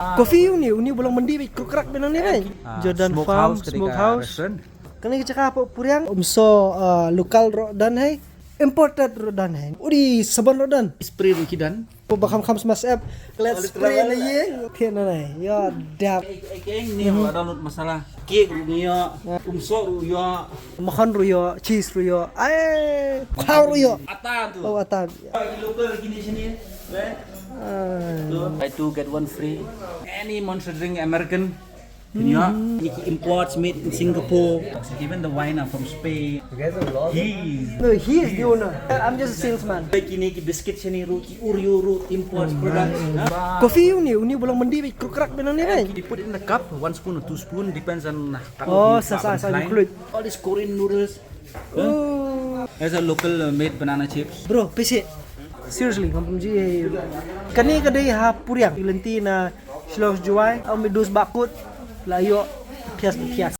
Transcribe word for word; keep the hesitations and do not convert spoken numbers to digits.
Coffee uni, uni ba long mynta bad kru krak ba nangne bad. Ah, Jordan Farm, Smokehouse, ka dei ka Smokehouse. Restaurant. Kane ka jaka hapoh Puriang, um so, ah, local ruh don hi, imported ruh don hi. Udi sabon ruh don. Spray ruh ki don. Ba kham kham smash up. Let's spray na ïing. Thied na nai. Ïa dap. Ek ek ni la don lut masala. Cake ruh ngi ïoh, um so ruh ïoh. Makhon ruh ïoh, cheese ruh ïoh. Ai, phaw ruh ïoh. Atan tu. Oh, atan. Ki local kine shane. Eh? Ah. Buy two get one free. Any monster drink American. Kin ïoh, ni ki imports made in Singapore. Even the wine are from Spain. He. No, he is the owner. I'm just a salesman. Kine ki biscuit shane ruh, ki Oreo ruh, imports products. Coffee uni, uni ba long mynta bad kru krak ba nangne bad. You put in the cup, one spoon or two spoon, depends on how. Oh, you sa sa sa include. All these Korean noodles. Oh. There's a local, uh, made banana chips. Bro, pese. Seriously, ngam pynji. Kane ka dei ha Puriang. Lynti na Shillong Jowai, au mi dus bakut. La ïoh phias phias.